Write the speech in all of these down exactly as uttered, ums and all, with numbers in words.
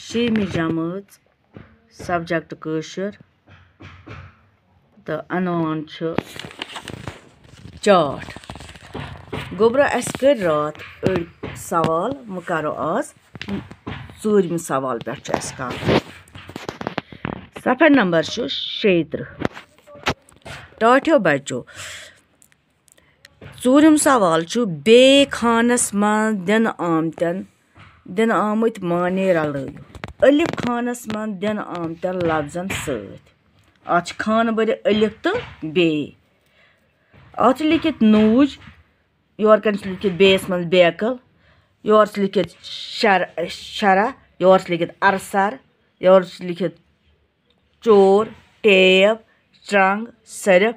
شیٚیِمہِ جمٲژ، subject کٲشُر، تہٕ عنوان چھُ چاٹھ۔ گوٚبرا، اَسہِ کٔرۍ راتھ أڑۍ سوال، وۄنۍ کَرو آز ژوٗرمہِ سوال پٮ۪ٹھ چھُ اَسہِ کَرُن۔ صفحہ نمبر چھُ شیٚیہِ ترٕٛہ۔ ٹاٹھیو بچو، ژوٗرِم سوال چھُ، بے خانس منٛز دِنہٕ آمتٮ۪ن، دِنہٕ آمٕتۍ معنی رلٲوِو الف خانس منٛز دِنہٕ آمتٮ۪ن لفظن سۭتۍ۔ اَتھ چھِ خانہٕ بٔرِتھ الف تہٕ بے۔ اَتھ چھِ لیٖکھِتھ نوٗج، یورٕ کَنۍ چھِ لیٖکھِتھ بیٚیِس منٛز بیکٕل، یورٕ چھِ لیٖکھِتھ شر-، شرح، یورٕ چھِ لیٖکھِتھ ارسر، یورٕ چھِ لیٖکھِتھ چور، ٹیب، چرنٛگ، صرف،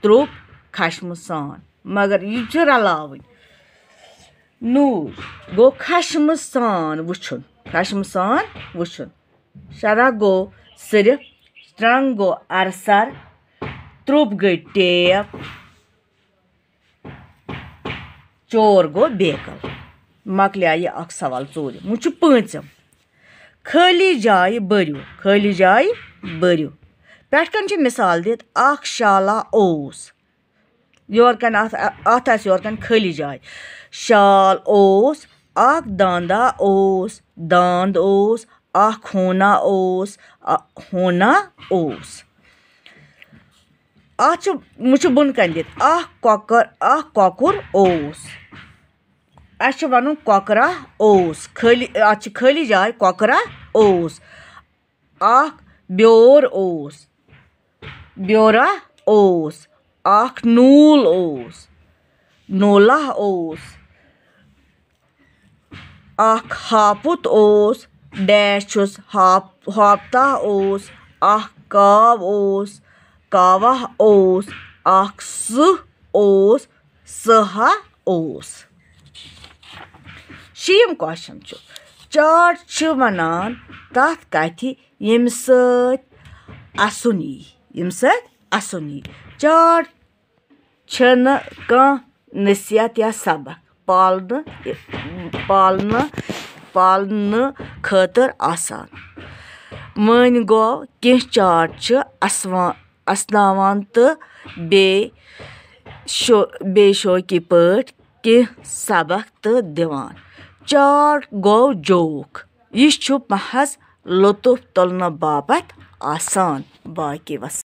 ترٛوپ، خشمہٕ سان۔ مگر یہِ چھِ رلاوٕنۍ۔ نوٗر گوٚو خشمہٕ سان وٕچھُن، خشمہٕ سان وٕچھُن۔ شرح گوٚو صرف، چرنٛگ گوٚو ارسر، ترٛوپ گٔے ٹیب، چور گوٚو بیکل۔ مۄکلیٛاو یہِ اکھ سوال ژوٗرِم۔ وۄنۍ چھُ پٲنٛژِم۔ خٲلی جایہِ بٔرِو، خٲلی جایہِ بٔرِو۔ پٮ۪ٹھ کَنۍ چھِ مِثال دِتھ، اکھ شالا اوس۔ یورٕ کَنۍ اَتھ، اَتھ آسہِ یورٕ کَنۍ خٲلی جاے۔ شال اوس، اکھ داندا اوس، داند اوس، اکھ ہونا اوس، ا-، ہونا اوس۔ اَتھ چھُ، وۄنۍ چھُ بۄن کَنہِ دِتھ، اکھ کۄکر، اکھ کۄکُر اوس۔ اَسہِ چھُ وَنُن کۄکرا اوس۔ خٲلی، اَتھ چھِ خٲلی جاے، کۄکرا اوس۔ اکھ بیور اوس، بیورا اوس۔ اکھ نوٗل اوس، نولا اوس۔ اکھ ہاپُت اوس، ڈیش چھُس، ہاپ-، ہاپتا اوس۔ اکھ کاو اوس، کاواہ اوس۔ اکھ سٕہہ اوس، سٕہا اوس۔ شیٚیِم question چھُ، چاٹ چھِ وَنان تَتھ کَتھِ، ییٚمہِ سۭتۍ اَسُن یی، ییٚمہِ سۭتۍ اَسُن یی۔ چاٹ چھنہٕ کانٛہہ نصیحت یا سبق پالنہٕ، پالنہٕ، پالنہٕ خٲطرٕ آسان۔ وۄنۍ گوٚو، کینٛہہ چاٹ چھِ اسوان-، اسناوان تہٕ بیٚیہِ شو-، بیٚیہِ شوقی پٲٹھۍ کینٛہہ سبق تہٕ دِوان۔ چاٹ گوٚو joke۔ یہِ چھُ محض لطف تُلنہٕ باپتھ آسان۔ باقی وس-،